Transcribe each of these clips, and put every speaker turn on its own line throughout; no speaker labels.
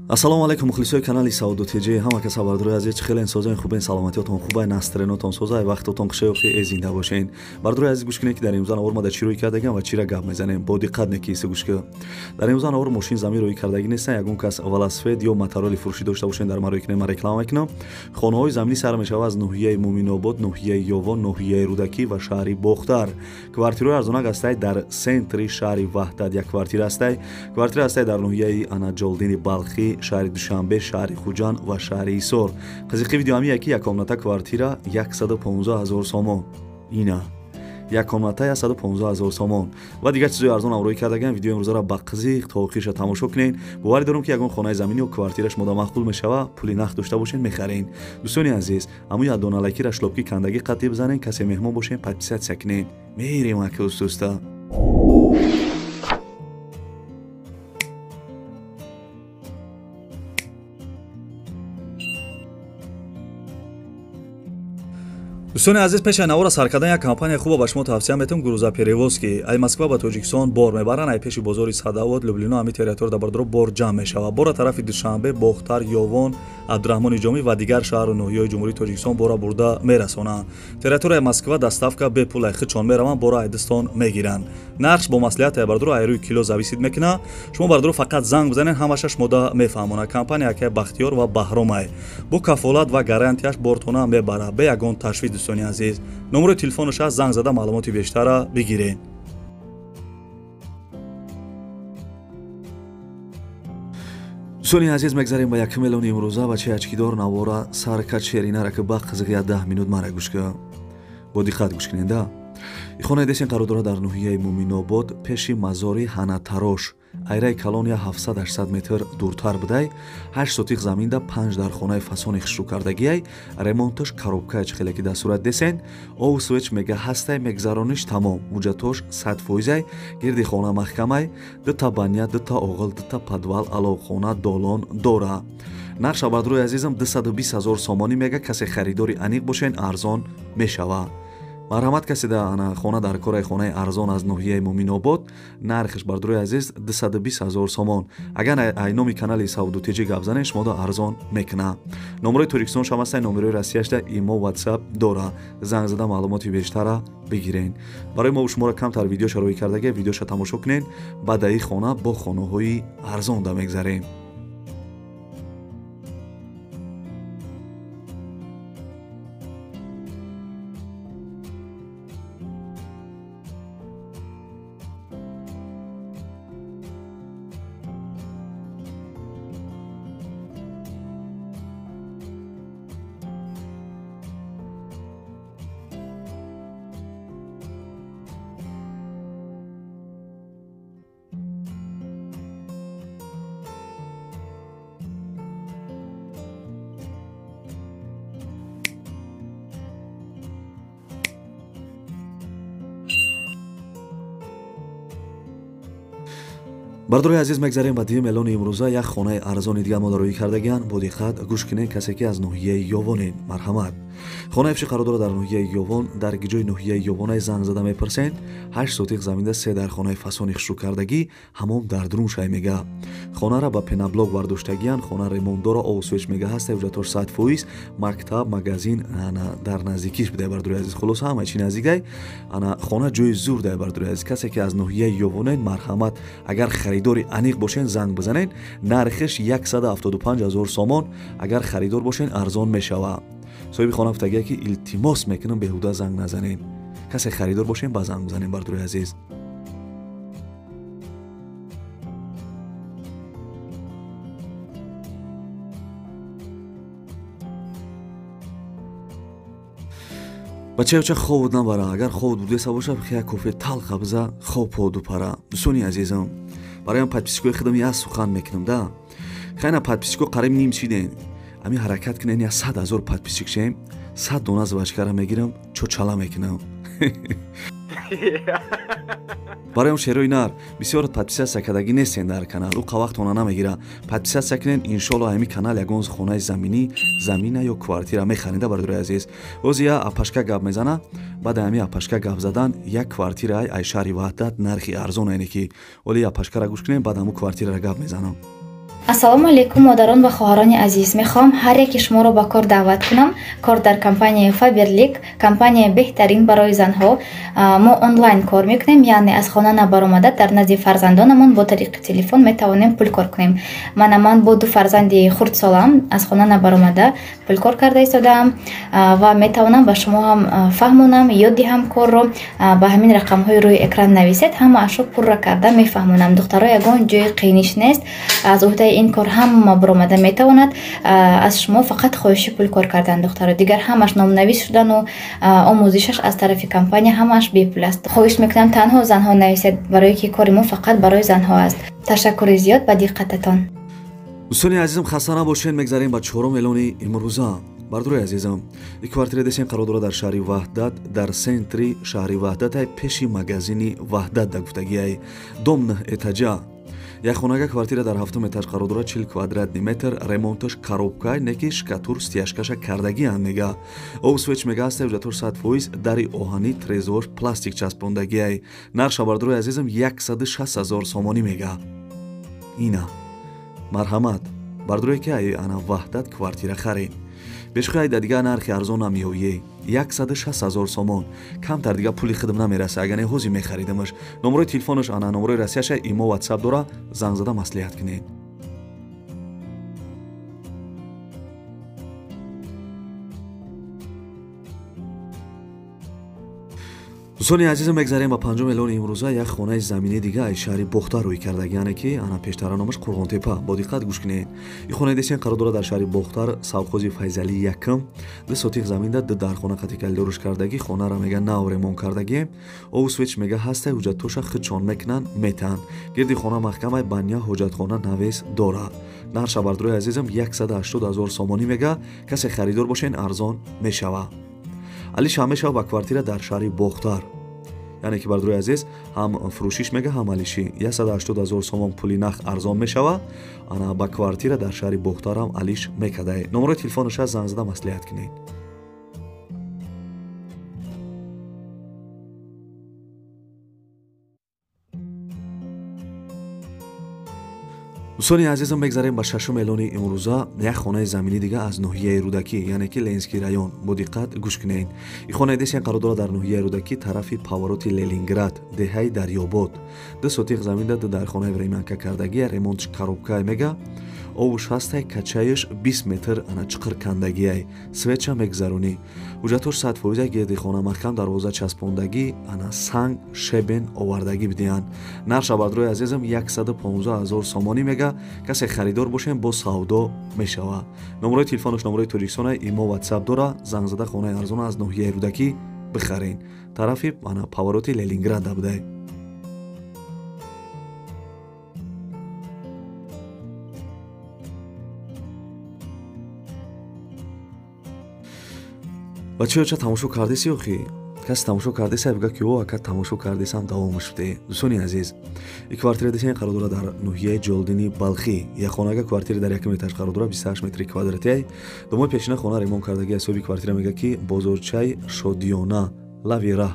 Ассалому алайкум мухлисои канали Савдо ТЖ. Ҳама каса бардорои азиз, чӣ хелен созен, хубен, саломатиётон хубай, настренотон созай, вақтотон хушоқи э зинда бошен. Бардорои азиз, гӯш кунед, ки дар имрӯза навор ма дар чӣ рӯй кардагиам ва чира гап мезанем. Бо диққат некиси гӯш кунед. Дар имрӯза навор мошин замин рӯй кардагӣ нестан, ягон кас велосипед ё мотороли фурӯшӣ дошта бошен, дар ма рӯй кунед, ман реклама мекунам. Хонаҳои заминӣ сар мешавад аз ноҳияи Муминобод, ноҳияи Ёвон, ноҳияи Рӯдакӣ ва шаҳри Бохтар. Квартираҳои арзонак ҳастай дар центри шаҳри Ваҳдат, як квартира ҳастай. Квартира ҳастай дар ноҳияи Анаҷолдини Балхӣ, шаҳри Душанбе, шаҳри Хуҷанд ва шаҳри Ҳисор. Қызиқи видео ҳамия ки як комната квартира 115 000 сомон. Ина як комната 115 000 сомон ва дигар чизои арзон ҳам рӯй кардаган. Видеои имрӯзаро ба қизиқ то охирша тамошо кунед. Боварӣ дорам, ки ягон хонаи заминӣ ё квартира шумода маъқул мешава, пули нақд дошта бошед, мехарен. Дӯстони азиз, ҳамун як дона лайкира шлопки кандагӣ қатъӣ бизанед, касе меҳмон бошен, подписатсия кунед. Мерем ака устуста. Дӯстони азиз, пеш аз навора сар кардан як компания хуба ба шумо тавсия метавам, Грузоперевозки. Ай Москва ба Тоҷикистон бор мебаранд, ай пеши бозори Садовод, Люблино, ҳами территория дар бардоро бор ҷамъ мешавад. Бора тарафи Душанбе, Бохтар, Ёвон, Абдураҳмони Ҷомӣ ва дигар шаҳру ноҳияҳои Ҷумҳурии Тоҷикистон бора бурда мерасонанд. Территорияи Москва доставка бепул, ай худшон мераванд, бора ай дастон мегиранд. Нархш бо маслиҳат ай бардоро ай рӯи кило зависит мекунад. Шумо бардоро фақат занг бизанед, ҳамаша шумода мефаҳмонад. Компания акай Бахтиёр ва Баҳромай бо кафолат ва гарантияш бортона мебарад, бе ягон ташвиш. Дӯстони азиз, номерои телефонаш аст, занг зада маълумоти бештарра бигиред. Дӯстони азиз, мегзарем ба якум эълони имрӯза. Бачаи ачкидор навора сар кард, шеринара ки ба қизиқ я 10 минут мара гӯш кун, бо диққат гӯш кунед. Хонаи десен қарор дорад дар ноҳияи Муминобод, пеши мазори Ҳанатарош, айраи калон я 700-800 метр дуртар будай. 8 сотиқ заминда 5 дар хонаи фасони хушрӯ кардагиай. Ремонташ коробкае, чӣ хеле ки дар сурат десен. Ов свеч мега ҳастай, мегзарониш тамом, ҳуҷҷатош 100 фоизай. Гирди хона маҳкамай, дута баня, дута оғил, дута подвал, аловхона, долон дора. Нарх бардрои азизам 220 000 сомонӣ мега. Касе харидори аниқ бошен, арзон мешава. Марҳамат, касе да хона дар кораи хонаи арзон аз ноҳияи Муминобод, нархш бардрои азиз 220 000 сомон. Агар ай номи канали Савдо ТЖ гап занед, шумода арзон мекуна. Номерои Тоҷикистон шам ҳастай, номерои Россияшда имо, WhatsApp дора. Занг зада маълумоти бештара бигирен. Барои мо шуморо камтар видеоша рӯй кардаге, видеоша тамошо кунед. Баъд аи хона бо хонаҳои арзон да мегзарем. Бардорои азиз, мегзарем ба дуюм эълони имрӯза. Як хонаи арзони дигар мо рӯй кардагиан. Бо диққат гӯш кунед, касе ки аз ноҳияи Ёвонед, марҳамат. Хонаи пеши қарор дорад дар ноҳияи Ёвон, дар ҷои ноҳияи Ёвонай занг зада мепурсед. 8 сотиқ заминда 3 дар хонаи фасони хушрӯ кардагӣ, ҳамом дар дурун шай мега. Хонара ба пенаблок бардоштагиан, хона ремонт дора, ов свеч мега ҳаста, ҳуҷҷатош 100 фоиз, мактаб, магазин дар наздикиш будай. Бардорои азиз, хулоса ҳама чи наздикай. Ана хона ҷои зур дай. Бардорои азиз, касе ки аз ноҳияи Ёвонед, марҳамат, агар харидори аниқ бошен, занг бизанед. Нархиш 175 000 сомон. Агар харидор бошен, арзон мешава. Соҳиби хона гуфтагия, ки илтимос мекунам, беҳуда занг назанед. Касе харидор бошен, ба занг бизанед, бардорои азиз. Бачаёча хобуд набара, агар хобуд будеса боша, як кофе талха биза, хоб поду пара. Дӯстони азизам, барои подписчикои худам як сухан мекунам да. Хайна подписчико қариб ним шиден. Ами ҳаракат кунен, я 100 000 подписчик шем, 100 дона звачкара мегирам, чочала мекунам. Барои он шерои нар бисёр подписатсия кардагӣ нестен дар канал, ӯ қавақтона намегира. Подписатсия кунен, иншолло ҳами канал ягон хонаи заминӣ, замина ё квартира мехарида. Бародари азиз, боз я апашка гап мезана. Баъд ҳами апашка гап задан як квартира ай шаҳри Ваҳдат нархи арзон, айне ки оли апашкара гӯш кунем, баъд ҳаму квартирара гап мезанам.
Ассалому алайкум, модарон ва хоҳарони азиз. Мехоҳам ҳар яки шуморо ба кор даъват кунам. Кор дар компанияи Faberlic, компанияи беҳтарин барои занҳо. Мо онлайн кор мекунем, яъне аз хона набаромада дар назди фарзандонамон бо тариқи телефон метавонем пул кор кунем. Ман бо ду фарзанди хурдсолам аз хона набаромада пул кор карда истодаам ва метавонам ба шумо ҳам фаҳмонам, ёд диҳам корро. Ба ҳамин рақамҳои рӯи экран нависед, ҳамаашро пурра карда мефаҳмонам. Духтаро, ягон ҷои қииниш нест, аз уҳдаи ин кор ҳама баромада метавонад. Аз шумо фақат хоҳиши пул кор кардан, духтаро. Дигар ҳамаш номнавис шудану омӯзишаш аз тарафи компания ҳамааш бепул аст. Хоҳиш мекунам танҳо занҳо нависед, барое ки кори мо фақат барои занҳо аст. Ташаккури зиёд ба диққататон.
Дӯстони азизам, хаста набошед, мегзарем ба чорум эълони имрӯза. Бардорои азизам, ин квартира десен қарор дорад дар шаҳри Ваҳдат, дар центри шаҳри Ваҳдат, пеши магазини Ваҳдат да гуфтагиай. Дом нӯҳ этажа. Як хонага квартира дар ҳафтум этаж қарор дорад, 40 квадратный метр, ремонташ коробка, неки шкатур стяжкаша кардагиам мега. Об свеч мега аста, ҳуҷҷатош 100%, дари оҳанӣ, трезош пластик часпондагиай. Нархша бардорои азизам 160 000 сомонӣ мега. Ина. Марҳамат, бардорое ки ай ана Ваҳдат квартира харед. Бешухай да дигар нархи арзон намеоӣ. 160 000 сомон. Камтар дигар пули хидм намераса, агар не ҳозир мехаридамаш. Номерои телефонаш ана номерои Россияша, имо, WhatsApp дора, занг зада маслиҳат кунед. Дӯстони азизам, мегзарем ба панҷум эълони имрӯза. Як хонаи заминии дига аз шаҳри Бохтар рӯй кардаг, яъне ки ана пештара номаш Қурғонтепа. Бо диққат гӯш кунед. Ин хонаи десен қарор дорад дар шаҳри Бохтар, совхози Файзалӣ якм. Ду сотиқ заминда, ду дархона қати калидоруш кардагӣ, хонаро мега нав ремонт кардагием. Обу свеч мега ҳастай, ҳуҷҷатоша худшон мекунанд, метаҳанд. Гирди хона маҳкамай, баня, ҳоҷатхона навес дора. Нархша бардорои азизам 180 000 сомонӣ мега. Касе харидор бошен, арзон мешава. Алиш ҳам мешава ба квартира дар шаҳри Бохтар. Яъне ки бардорои азиз, ҳам фурӯшиш мега, ҳам алишӣ. 180 000 сомон пули нақд арзон мешава. Ана ба квартира дар шаҳри Бохтар ҳам алиш мекардае. Номерои телефонаша занг зада маслиҳат кунед. Дӯстони азизам, мегзарем ба шашум эълони имрӯза. Як хонаи заминӣ дига аз ноҳияи Рӯдакӣ, яъне ки Ленинский район. Бо диққат гӯш кунед. Ин хонаи десен қарор дорад дар ноҳияи Рӯдакӣ, тарафи повороти Ленинград, деҳаи Дарёбод. Ду сотиқ заминда, ду дархонаи времянка кардагия, ремонтш коробкай мега. Овуш ҳастай, качаеш 20 метр ана чиқир кандагиай. Свеча мегзаронӣ. Ҳуҷҷатош 100%, гирди хона маҳкам, дарвоза часпондагӣ, ана санг, шебен овардагӣ бидиҳанд. Нархша бардорои азизам 115 000 сомонӣ мега. Касе харидор бошем, бо савдо мешава. Номерои телефонаш номерои Тоҷикистона, имо, WhatsApp дора, занг зада хонаи арзона аз ноҳияи Рӯдакӣ бихарен. Тарафи ана повороти Ленинград будай. Бачаҳо, ча тамошо кардеси охи? Касе тамошо кардеса, бигӯ ки о, ака тамошо кардесам, давомаш шуде. Дӯстони азиз, ин квартира десен қарор дорад дар ноҳияи Ҷолдини Балхӣ. Як хонага квартира дар якум этаж қарор дорад, 28 метри квадратиай. Домои пешина хона ремонт кардагӣ. Ҳисоби квартира мегӯяд ки бозорчаи Шодиёна, лави раҳ.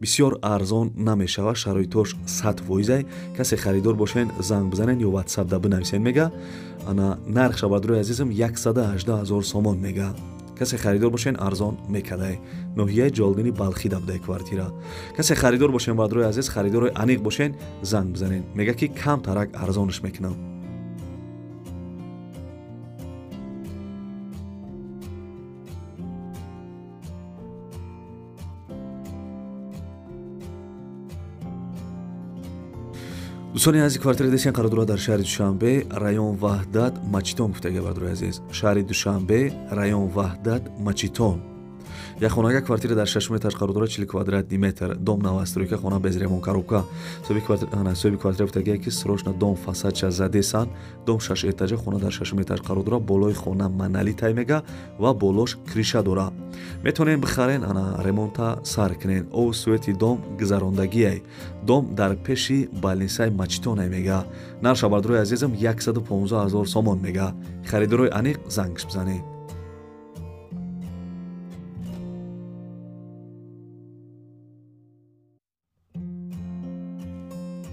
Бисёр арзон намешава, шароитош 100%. Касе харидор бошен, занг бизанен ё WhatsApp да бинависен мега. Ана нархша бардорои азизам 118 000 сомон мега. Касе харидор бошен, арзон мекадай. Ноҳияи Ҷолдини Балхӣ да будай квартира. Касе харидор бошен, бардорои азиз, харидорои аниқ бошен, занг бизанен. Мега ки камтарак арзонаш мекунам. Дӯстони азиз, квартира десен қарор дорад дар шаҳри Душанбе, район Ваҳдат, Мачитон гуфтага бардорои азиз. Шаҳри Душанбе, район Ваҳдат, Мачитон. Як хонага квартира дар шашум этаж қарор дорад, 40 квадратный метр. Дом новостройка, хона без ремонт, коробка. Соҳиби квартира гуфтагия ки срочно дом фасадша задесан. Дом шаш этажа, хона дар шашум этаж қарор дорад, болои хона монолитай мега ва болош криша дора. Метавонем бихарен, ана ремонта сар кунен. Об свети дом гузарондагиай. Дом дар пеши балнисаи Мачитонай мега. Нархша бардорои азизам 115 000 сомон мега. Харидорои аниқ зангш бизанед.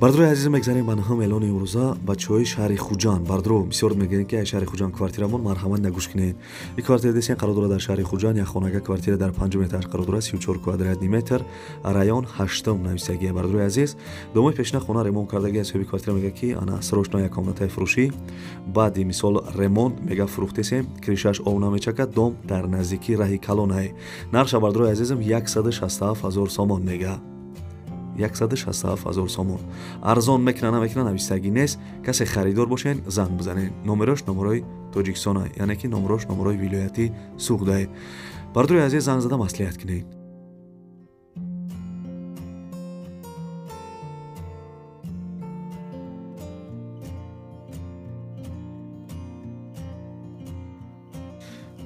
Бардорои азиз, мегзарем ба наҳум эълони имрӯза. Бачаҳои шаҳри Хуҷанд, бардоро бисёр мегӯянд, ки ай шаҳри Хуҷанд квартирамон, марҳамат нагӯш кунед. Ин квартира десен қарор дорад дар шаҳри Хуҷанд, як хонага квартира дар панҷум этаж қарор дорад, 34 квадратный метр, район ҳаштум нависагия. Бардорои азиз, домои пешина хона ремонт кардаги аз соҳиби квартира мегӯяд, ки ана срочно як комнатаи фурӯшӣ, баъди мисол ремонт мега фурӯхтесем, крышаш об намечакад, дом дар наздикии раҳи калонае. Нархша, бардорои азизам, 167 ҳазор сомон мега. 167 ҳазор сомон. Арзон мекуна намекуна навистагӣ нест. Касе харидор бошен, занг бизанед. Номерош номерои Тоҷикистона, яъне ки номерош номерои вилояти Суғдае. Бардори азиз, занг зада маслиҳат кунед.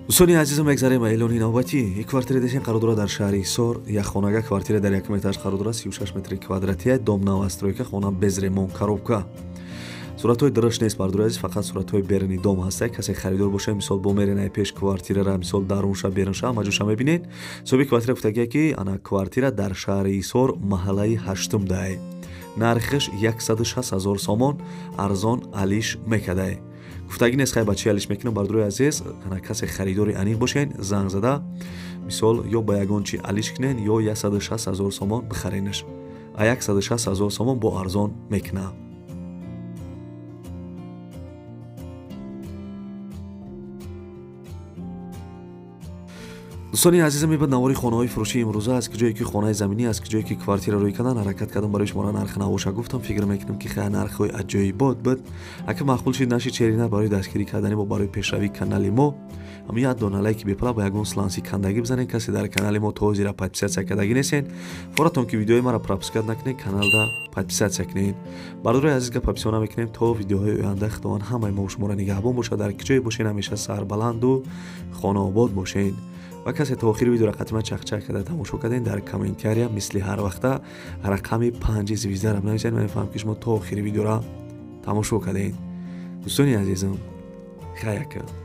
Дӯстони азизам, мегзарем ба эълони навбатӣ. Ин квартира десен қарор дорад дар шаҳри Ҳисор, як хонага квартира дар якум этаж қарор дорад, 36 метри квадратия, дом новостройка, хона без ремонт, коробка. Суратҳои дурушт нест, бардори азиз, фақат суратҳои беруни дом ҳаста. Касе харидор боша, мисол бо меренай пеш квартирара, мисол дарунша, берунша, ҳама ҷоша мебинед. Соҳиби квартира гуфтагия, ки ана квартира дар шаҳри Ҳисор, маҳаллаи ҳаштум дай. Нархиш 160 ҳазор сомон, арзон алиш мекадай. Гуфтагӣ нест, хай ба чӣ алиш мекунам, бардорои азиз. Ана касе харидори аниқ бошен, занг зада мисол ё ба ягон чи алиш кунен, ё 160 ҳазор сомон бихаренаш. А 160 ҳазор сомон бо арзон мекуна. Дӯстони азизам, ибад навори хонаҳои фурӯшии имрӯза аз ки ҷое ки хонаи заминӣ, аз ки ҷое ки квартира рӯй кардан ҳаракат кардам, барои шуморо нарх навоша гуфтам. Фикр мекунам, ки хай нархҳои аҷоибот буд. Ака маъқул шид наши черина барои дастгирӣ кардани мо, барои пешравии канали мо, ҳамин як дона лайки бепала ба ягон сланси кандагӣ бизанед. Касе дар канали мо то ҳозира подписаться кардагӣ нестен, форатон ки видеои маро пропускать накунед, каналда подписаться кунед. Бардорои азиз, гапа бисёр намекунем. То видеоҳои оянда Худованд ҳамаи мо шуморо нигаҳбон бошад. Дар ки ҷое бошед, ҳамеша сарбаланду хонаобод бошед. Ва касе то охири видеоро қатъиман чақчақ карда тамошо кардем, дар комментария мисли ҳар вақта рақами 5 звездара бинависед. Ман мефаҳмам, ки шумо то охири видеоро тамошо кардем. Дӯстони азизам, хай ака.